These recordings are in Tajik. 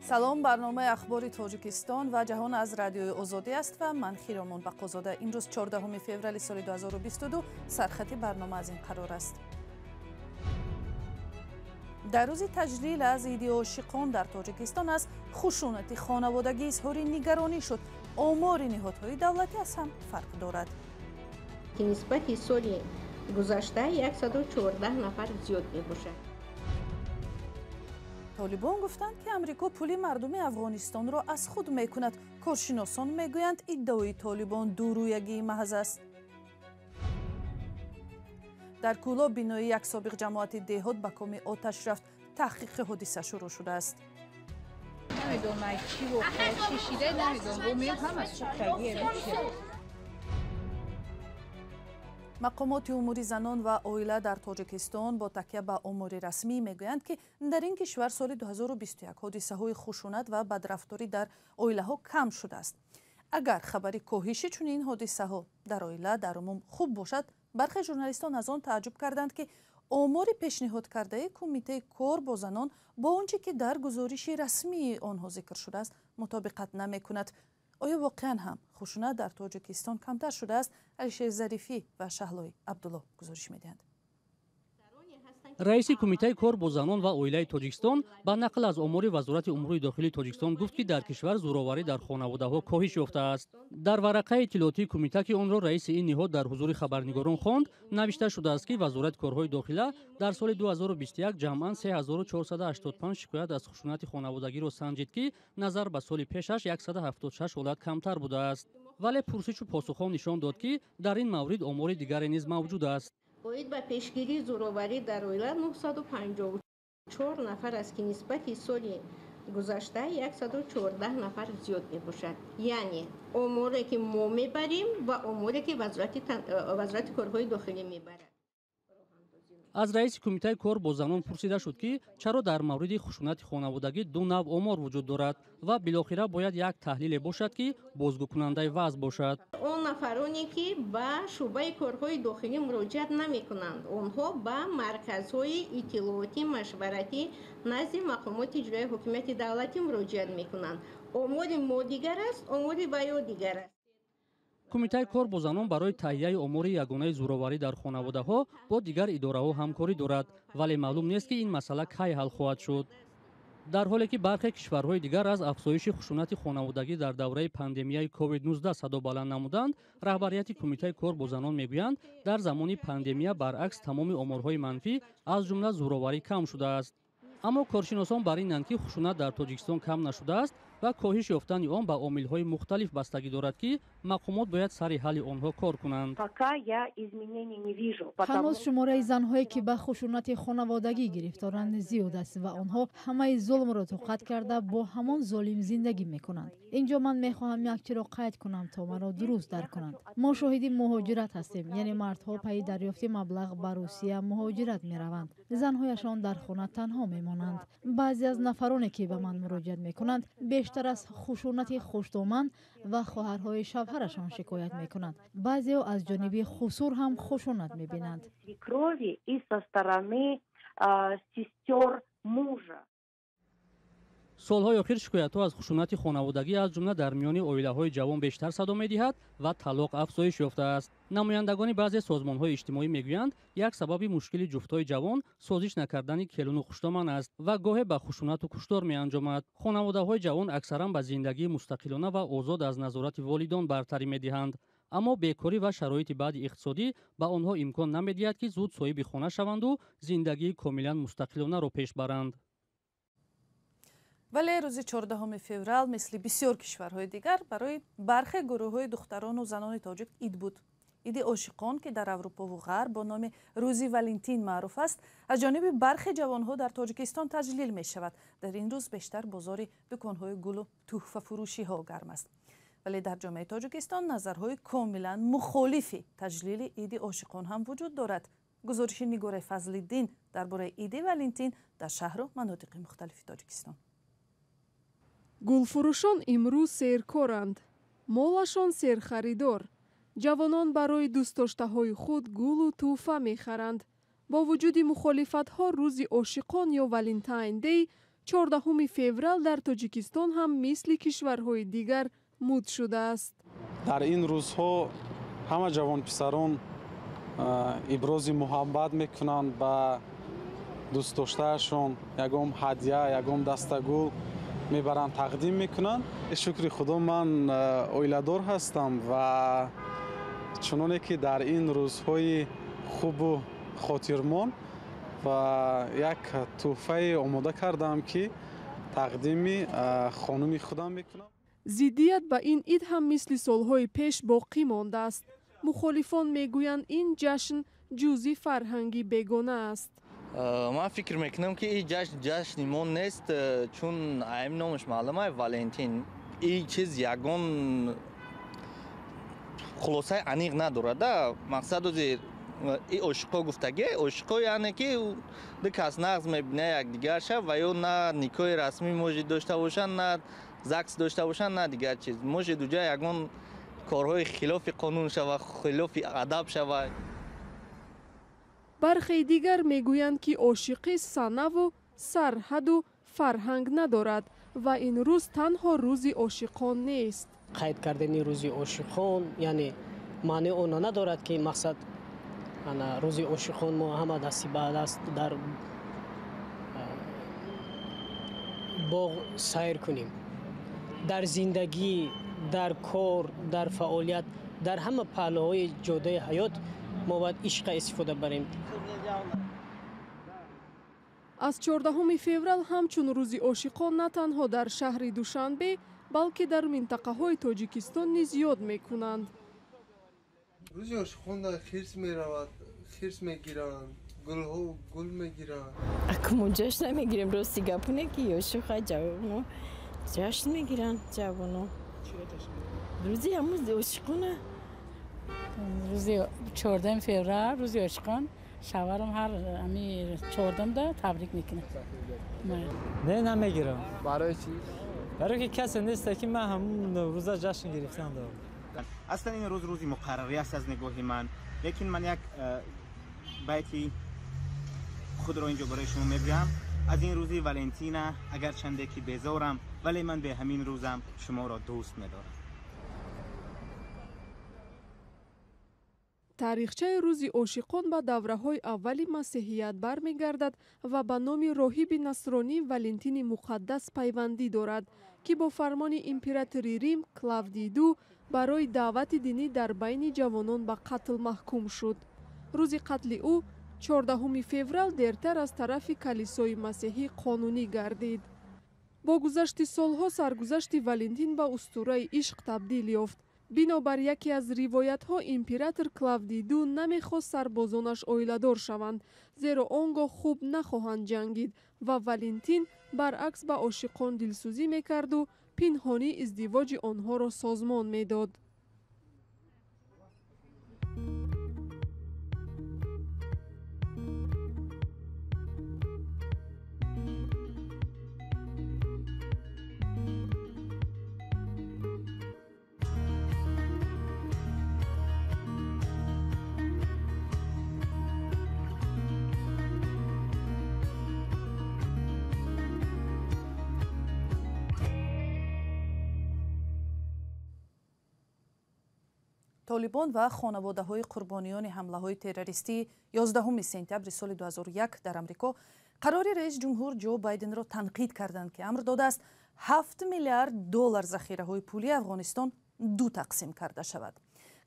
Салом, барномаи ахбори Тоҷикистон ва ҷаҳон аз Радиои Озодӣ аст ва ман Хиромон Бақозода. Имрӯз 14 феврали соли 2022. Сархати барнома аз ин қарор аст. Дар рӯзи таҷлил аз иди ошиқон дар Тоҷикистон аз хушунати хонаводагӣ изҳори нигаронӣ шуд. Омори ниҳодҳои давлатӣ аз ҳам фарқ дорад. Ки нисбати соли гузашта 114 нафар зиёд мебошад. Толибон гуфтанд, ки Амрико пули мардуми Афғонистонро аз худ мекунад. Коршиносон мегӯянд, иддаои Толибон дурӯягии маҳз аст. Дар Кӯлоб бинои як собиқ ҷамоати деҳот ба коми оташ рафт. Таҳқиқи ҳодиса шурӯъ шудааст. Намедонам, чӣ воқеа, чӣ шида, намедонам, бо ҳама сӯхтагие. Мақомоти умури занон ва оила дар Тоҷикистон бо такя ба омори расмӣ мегӯянд, ки дар ин кишвар соли 2021 ҳодисаҳои хушунат ва бадрафторӣ дар оилаҳо кам шудааст. Агар хабари коҳиши чунин ҳодисаҳо дар оила дар умум хуб бошад, бархе журналистон аз он тааҷҷуб карданд, ки омори пешниҳодкардаи Кумитаи кор бо занон бо он чӣ ки дар гузориши расмии онҳо зикр шудааст, мутобиқат намекунад. Оё воқеан ҳам хушунат дар Тоҷикистон камтар шудааст? Алишер Зарифӣ ва Шаҳлои Абдулло гузориш медиҳанд. Раиси Кумитаи кор бо занон ва оилаи Тоҷикистон ба нақл аз омори Вазорати умури дохилии Тоҷикистон гуфт, ки дар кишвар зӯроварӣ дар хонаводаҳо коҳиш ёфтааст. Дар варақаи иттилоотии кумита, ки онро раиси ин ниҳод дар ҳузури хабарнигорон хонд, навишта шудааст, ки Вазорати корҳои дохила дар соли 2021 ҷамъан 3485 шикоят аз хушунати хонаводагиро санҷид, ки назар ба соли пешаш 176 ҳолат камтар будааст. Вале пурсишу посухҳо нишон дод, ки дар ин маврид омори дигаре низ мавҷуд аст. Оид ба пешгирии зӯроварӣ дар оила 954 нафар аст, ки нисбати соли гузашта 114 нафар зиёд мебошад. Яъне оморе, ки мо мебарем, ва оморе, ки Вазорати корҳои дохилӣ мебарад. Аз раиси Кумитаи кор бо занон пурсида шуд, ки чаро дар мавриди хушунати хонаводагӣ ду навъ омор вуҷуд дорад ва билохира бояд як таҳлиле бошад, ки бозгӯкунандаи вазъ бошад. Он нафароне, ки ба шӯъбаи корҳои дохилӣ муроҷиат намекунанд, онҳо ба марказҳои иттилоотӣ машваратӣ назди мақомоти иҷроияи ҳокимияти давлатӣ муроҷиат мекунанд. Омори мо дигар аст, омори ваё дигар аст. Кумитаи кор бо занон барои таҳияи омори ягонаи зӯроварӣ дар хонаводаҳо бо дигар идораҳо ҳамкорӣ дорад, вале маълум нест, ки ин масъала кай ҳал хоҳад шуд. Дар ҳоле ки бархе кишварҳои дигар аз афзоиши хушунати хонаводагӣ дар давраи пандемияи COVID-19 садо баланд намуданд, раҳбарияти Кумитаи кор бо занон мегӯянд, дар замони пандемия баръакс тамоми оморҳои манфӣ, аз ҷумла зӯроварӣ, кам шудааст. Аммо коршиносон бар инанд, ки хушунат дар Тоҷикистон кам нашудааст ва коҳиш ёфтани он ба омилҳои мухталиф бастагӣ дорад, ки мақомот бояд сари ҳалли онҳо кор кунанд. Ҳанӯз шумораи занҳое, ки ба хушунати хонаводагӣ гирифторанд, зиёд аст ва онҳо ҳамаи зулмро тоқат карда, бо ҳамон золим зиндагӣ мекунанд. Инҷо ман мехоҳам як чиро қайд кунам, то маро дуруст дарк кунанд. Мо шоҳиди муҳоҷират ҳастем, яъне мардҳо пайи дарёфти маблағ ба Русия муҳоҷират мераванд, занҳояшон дар хона танҳо мемонанд. Баъзе аз нафароне, ки ба ман муроҷиат мекунанд, бештар аз хушунати хуштоман ва хоҳарҳои шавҳарашон шикоят мекунанд. Баъзеҳо аз ҷониби хусур ҳам хушунат мебинанд. Свекрови и со стороны сестер мужа. Солҳои охир шикоятҳо аз хушунати хонаводагӣ, аз ҷумла дар миёни оилаҳои ҷавон, бештар садо медиҳад ва талоқ афзоиш ёфтааст. Намояндагони баъзе созмонҳои иҷтимоӣ мегӯянд, як сабаби мушкили ҷуфтҳои ҷавон созиш накардани келуну хуштоман аст ва гоҳе ба хушунату куштор меанҷомад. Хонаводаҳои ҷавон аксаран ба зиндагии мустақилона ва озод аз назорати волидон бартарӣ медиҳанд, аммо бекорӣ ва шароити баъди иқтисодӣ ба онҳо имкон намедиҳад, ки зуд соҳиби хона шаванду зиндагии комилан мустақилонаро пеш баранд. Вале рӯзи 14 феврал мисли бисёр кишварҳои дигар барои бархе гурӯҳҳои духтарону занони тоҷик ид буд. Иди ошиқон, ки дар Аврупову Ғарб бо номи рӯзи Валентин маъруф аст, аз ҷониби бархе ҷавонҳо дар Тоҷикистон таҷлил мешавад. Дар ин рӯз бештар бозори дуконҳои гулу тӯҳфафурӯшиҳо гарм аст. Вале дар ҷомеаи Тоҷикистон назарҳои комилан мухолифи таҷлили иди ошиқон ҳам вуҷуд дорад. Гузориши Нигораи Фазлиддин дар бораи иди Валентин дар шаҳру манотиқи мухталифи Тоҷикистон. Гулфурӯшон имрӯз серкоранд, молашон серхаридор. Ҷавонон барои дӯстдоштаҳои худ гулу тӯҳфа мехаранд. Бо вуҷуди мухолифатҳо, рӯзи ошиқон ё Valentine Day 14 феврал дар Тоҷикистон ҳам мисли кишварҳои дигар муд шудааст. Дар ин рӯзҳо ҳама ҷавонписарон ибрози муҳаббат мекунанд ба дӯстдоштаашон, ягон ҳадя, ягон дастагул мебаранд, тақдим мекунанд. Шукри Худо, ман оиладор ҳастам ва чуноне ки дар ин рӯзҳои хубу хотирмон ва як тӯҳфае омода кардам, ки тақдими хонуми худам мекунам. Зиддият ба ин ид ҳам мисли солҳои пеш боқӣ мондааст. Мухолифон мегӯянд, ин ҷашн ҷузъи фарҳанги бегона аст. Ман фикр мекунам, ки ин ҷашн ҷашни мо нест, чун аим номаш маълум ай Валентин. Ин чиз ягон хулосаи аниқ надорад. Мақсад ози и ошиқо гуфтаги, ошиқо яъне ки ду кас нағз мебина якдигарша ва ё на никоҳи расмӣ может дошта бошанд, на ЗАГС дошта бошанд, на дигар чиз. Может, уҷа ягон корҳои хилофи қонун шава, хилофи адаб шава. Бархеи дигар мегӯянд, ки ошиқӣ санаву сарҳаду фарҳанг надорад ва ин рӯз танҳо рӯзи ошиқон нест. Қайд кардани рӯзи ошиқон яъне маънии онро надорад, ки мақсад ана рӯзи ошиқон мо ҳама дасти ба даст дар боғ сайр кунем. Дар зиндагӣ, дар кор, дар фаъолият, дар ҳама паҳлӯҳои ҷодаи ҳаёт мо бояд ишқа истифода барем. Аз 14 феврал ҳамчун рӯзи ошиқон на танҳо дар шаҳри Душанбе, балки дар минтақаҳои Тоҷикистон низ ёд мекунанд. Рӯзи ошиқон дар хирс меравад, хирс мегиранд, гулҳо гул мегиранд. Акмо ҷашн намегирем, рости гапоне ки ошиқа ҷавоно ҷашн мегиранд, ҷавоно. Рӯзи ҳамун ошиқона. Рӯзи 14 феврал, рӯзи ошиқон, шавҳарам ҳар ами 14-да табрик мекунад. Не, намегирам. Барои чӣ? Барои ки касе нест, ки ман ҳамун рӯза ҷашн гирифтан дорам. Аслан ин рӯз рӯзи муқаррарӣ аст аз нигоҳи ман, лекин ман як байти худро инҷо барои шумо мегӯям. Аз ин рӯзи Валентина агарчанде ки безорам, вале ман бе ҳамин рӯзам шуморо дӯст медорам. Таърихчаи рӯзи ошиқон ба давраҳои аввали масеҳият бармегардад ва ба номи роҳиби насронӣ Валентини Муқаддас пайвандӣ дорад, ки бо фармони императори Рим Клавдий Ду барои даъвати динӣ дар байни ҷавонон ба қатл маҳкум шуд. Рӯзи қатли ӯ 14 феврал дертар аз тарафи калисои масеҳӣ қонунӣ гардид. Бо гузашти солҳо саргузашти Валентин ба устураи ишқ табдил ёфт. Бинобар яке аз ривоятҳо, император Клавдий Ду намехост сарбозонаш оиладор шаванд, зеро он гоҳ хуб нахоҳанд ҷангид ва Валентин баръакс ба ошиқон дилсӯзӣ мекарду пинҳонӣ издивоҷи онҳоро созмон медод. Толибон ва хонаводаҳои қурбониёни ҳамлаҳои террористии 11 сентябри соли 2001 дар Амрико қарори раис ҷумҳур Ҷо Байденро танқид карданд, ки амр додааст 7 миллиард доллар захираҳои пулии Афғонистон ду тақсим карда шавад.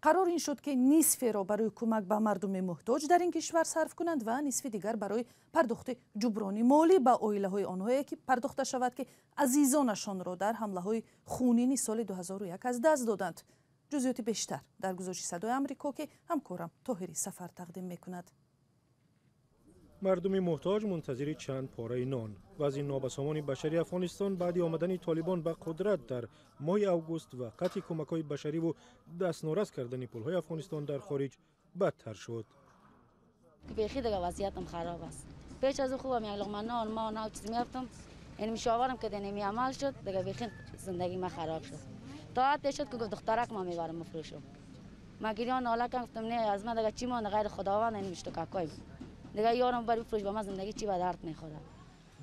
Қарор ин шуд, ки нисферо барои кӯмак ба мардуми муҳтоҷ дар ин кишвар сарф кунанд ва нисфи дигар барои пардохти ҷуброни молӣ ба оилаҳои онҳое ки пардохта шавад, ки азизонашонро дар ҳамлаҳои хунини соли 2001 аз даст доданд. Ҷузъиёти бештар дар гузориши Садои Амрико, ки ҳамкорам Тоҳири Сафар тақдим мекунад. Мардуми муҳтоҷ мунтазири чанд пораи нон. Вазъи нобасомони башарии Афғонистон баъди омадани Толибон ба қудрат дар моҳи август ва қатъи кӯмакҳои башариву дастнорас кардани пулҳои Афғонистон дар хориҷ бадтар шуд. Бехи дига вазъиятам хароб аст. Пеш аз хубам як луқма нон ма нав чиз меёфтам, ин мушоварам ки неми амал шуд, дига бехи зиндагии ма хароб шуд. То ҳадде шуд ки гуфт духтарак ма мебарам мефурӯшам. Ма гирён нола кардам, гуфтам не, аз ман дига чӣ монда ғайри Худованд, ин муштакакоем. Дига ёрам бар бифурӯш, ба ман зиндагӣ чӣ ба дард мехӯрад.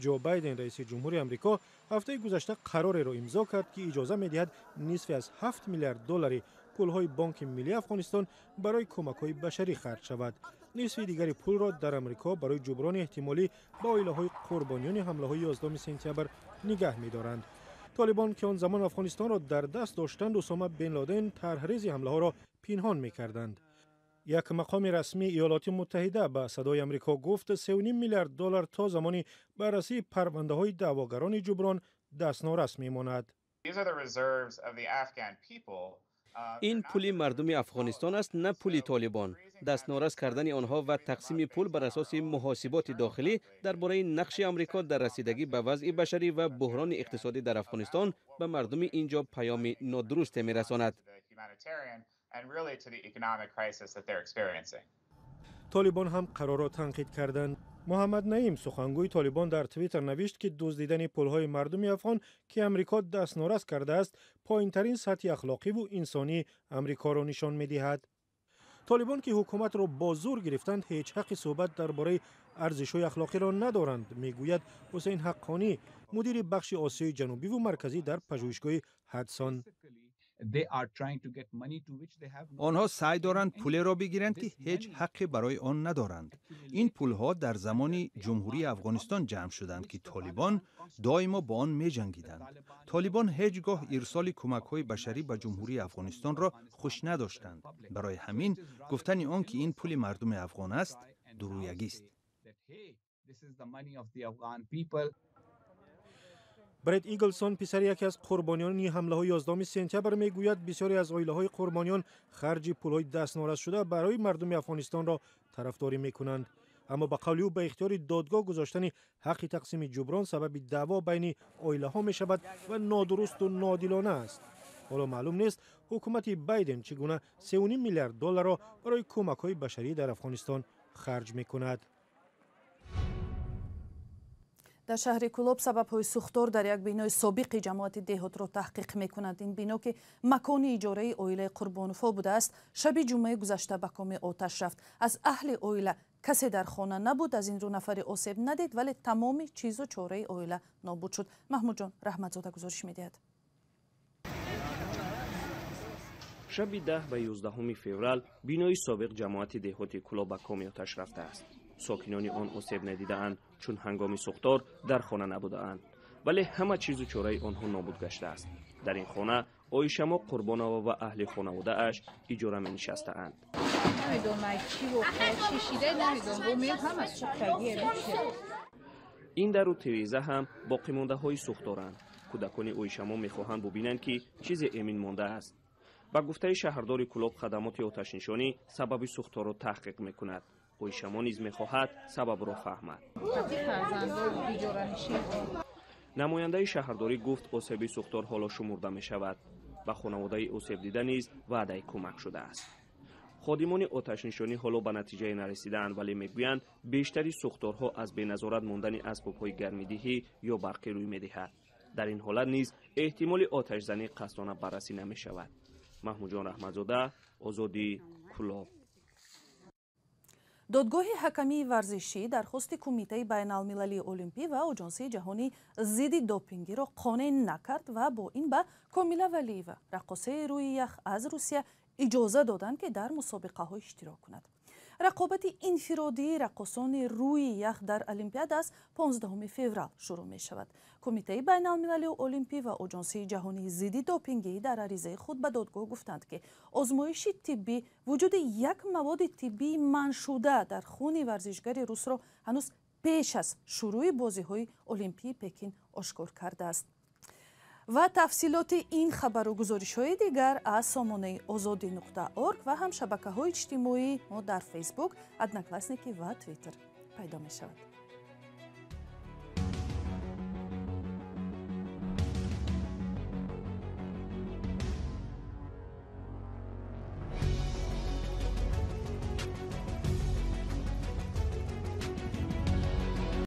Ҷо Байден, раиси ҷумҳури Амрико, ҳафтаи гузашта қарореро имзо кард, ки иҷоза медиҳад нисфи аз 7 миллиард доллари пулҳои Бонки Миллии Афғонистон барои кӯмакҳои башарӣ харҷ шавад. Нисфи дигари пулро дар Амрико барои ҷуброни эҳтимолӣ ба оилаҳои қурбониёни ҳамлаҳои 11 сентябр нигаҳ медоранд. Толибон, ки он замон Афғонистонро дар даст доштанд, Усома бин Лоден тарҳрези ҳамлаҳоро пинҳон мекарданд. Як мақоми расмии Иёлоти Муттаҳида ба Садои Амрико гуфт, 3,5 миллиард доллар то замони баррасии парвандаҳои даъвогарони ҷуброн дастнорас мемонад. Ин пули мардуми Афғонистон аст, на пули Толибон. Дастнорас кардани онҳо ва тақсими пул бар асоси муҳосиботи дохилӣ дар бораи нақши Амрико дар расидагӣ ба вазъи башарӣ ва буҳрони иқтисодӣ дар Афғонистон ба мардуми инҷо паёми нодурусте мерасонад. Толибон ҳам қарорро танқид карданд. Муҳаммад Наим, сухангӯи Толибон, дар Твиттер навишт, ки дуздидани пулҳои мардуми афғон, ки Амрико дастнорас кардааст, поинтарин сатҳи ахлоқиву инсонии Амрикоро нишон медиҳад. Толибон, ки ҳукуматро бо зур гирифтанд, ҳеҷ ҳаққи суҳбат дар бораи арзишҳои ахлоқиро надоранд, мегӯяд Ҳусейн Ҳаққонӣ, мудири бахши Осиёи Ҷанубиву Марказӣ дар пажӯҳишгоҳи Ҳадсон. Онҳо саъй доранд пулеро бигиранд, ки ҳеҷ ҳаққе барои он надоранд. Ин пулҳо дар замони Ҷумҳурии Афғонистон ҷамъ шуданд, ки Толибон доимо бо он меҷангиданд. Толибон ҳеҷ гоҳ ирсоли кӯмакҳои башарӣ ба Ҷумҳурии Афғонистонро хуш надоштанд. Барои ҳамин гуфтани он, ки ин пули мардуми афғон аст, дурӯягист. Бред Иглсон, писари яке аз қурбониёни ҳамлаҳои 11 сентябр, мегӯяд бисёре аз оилаҳои қурбониён харҷи пулҳои дастнорасшуда барои мардуми Афғонистонро тарафдорӣ мекунанд. Аммо ба қавли ӯ, ба ихтиёри додгоҳ гузоштани ҳаққи тақсими ҷуброн сабаби даъво байни оилаҳо мешавад ва нодурусту нодилона аст. Ҳоло маълум нест, ҳукумати Байден чӣ гуна 3,5 миллиард долларро барои кӯмакҳои башарӣ дар Афғонистон харҷ мекунад. Дар шаҳри Кӯлоб сабабҳои сӯхтор дар як бинои собиқи ҷамоати деҳотро таҳқиқ мекунанд. Ин бино, ки макони иҷораи оилаи Қурбоновҳо будааст, шаби ҷумъаи гузашта ба коми оташ рафт. Аз аҳли оила касе дар хона набуд, аз ин рӯ нафари осеб надид, вале тамоми чизу чораи оила нобуд шуд. Маҳмудҷон Раҳматзода гузориш медиҳад. Шаби 10 ва 11 феврал бинои собиқ ҷамоати деҳоти Кӯлоб ба коми оташ рафтааст. Сокинони он осеб надидаанд, чун ҳангоми сӯхтор дар хона набудаанд, вале ҳама чизу чораи онҳо нобуд гаштааст. Дар ин хона Оишамо Қурбонова ва аҳли хонаводааш иҷора менишастаанд. Ин дару тиреза ҳам боқимондаҳои сӯхторанд. Кӯдакони Оишамо мехоҳанд бубинанд, ки чизе эмин мондааст. Ба гуфтаи шаҳрдори Кӯлоб, хадамоти оташнишонӣ сабаби сӯхторро таҳқиқ мекунад. Оишамо низ мехоҳад сабабро фаҳмад. Намояндаи шаҳрдорӣ гуфт, осеби сӯхтор ҳоло шумурда мешавад. Ба хонаводаи осебдида низ ваъдаи кӯмак шудааст. Ходимони оташнишонӣ ҳоло ба натиҷае нарасидаанд, вале мегӯянд бештари сӯхторҳо аз беназорат мондани асбобҳои гармидиҳӣ ё барқӣ рӯй медиҳад. Дар ин ҳолат низ эҳтимоли оташзанӣ қасдона баррасӣ намешавад. Маҳмудҷон Раҳматзода, Озодӣ, Кӯлоб. Додгоҳи ҳакамии варзишӣ дархости Кумитаи байналмилалии олимпӣ ва Оҷонсии ҷаҳонии зидди допингиро қонеъ накард ва бо ин ба Комила Валиева, раққосаи рӯи ях аз Русия, иҷоза доданд, ки дар мусобиқаҳо иштирок кунад. Рақобати инфиродии раққосони рӯи ях дар Олимпиада аз 15 феврал шурӯъ мешавад. Кумитаи байналмилалии олимпӣ ва Оҷонсии ҷаҳонии зидди допингӣ дар аризаи худ ба додгоҳ гуфтанд, ки озмоиши тиббӣ вуҷуди як маводи тиббии манъшуда дар хуни варзишгари русро ҳанӯз пеш аз шурӯъи бозиҳои олимпии Пекин ошкор кардааст. Ва тафсилоти ин хабару гузоришҳои дигар аз сомонаи озодӣ.орг ва ҳам шабакаҳои иҷтимоии мо дар Фейсбук, Одноклассники ва Твиттер пайдо мешавад.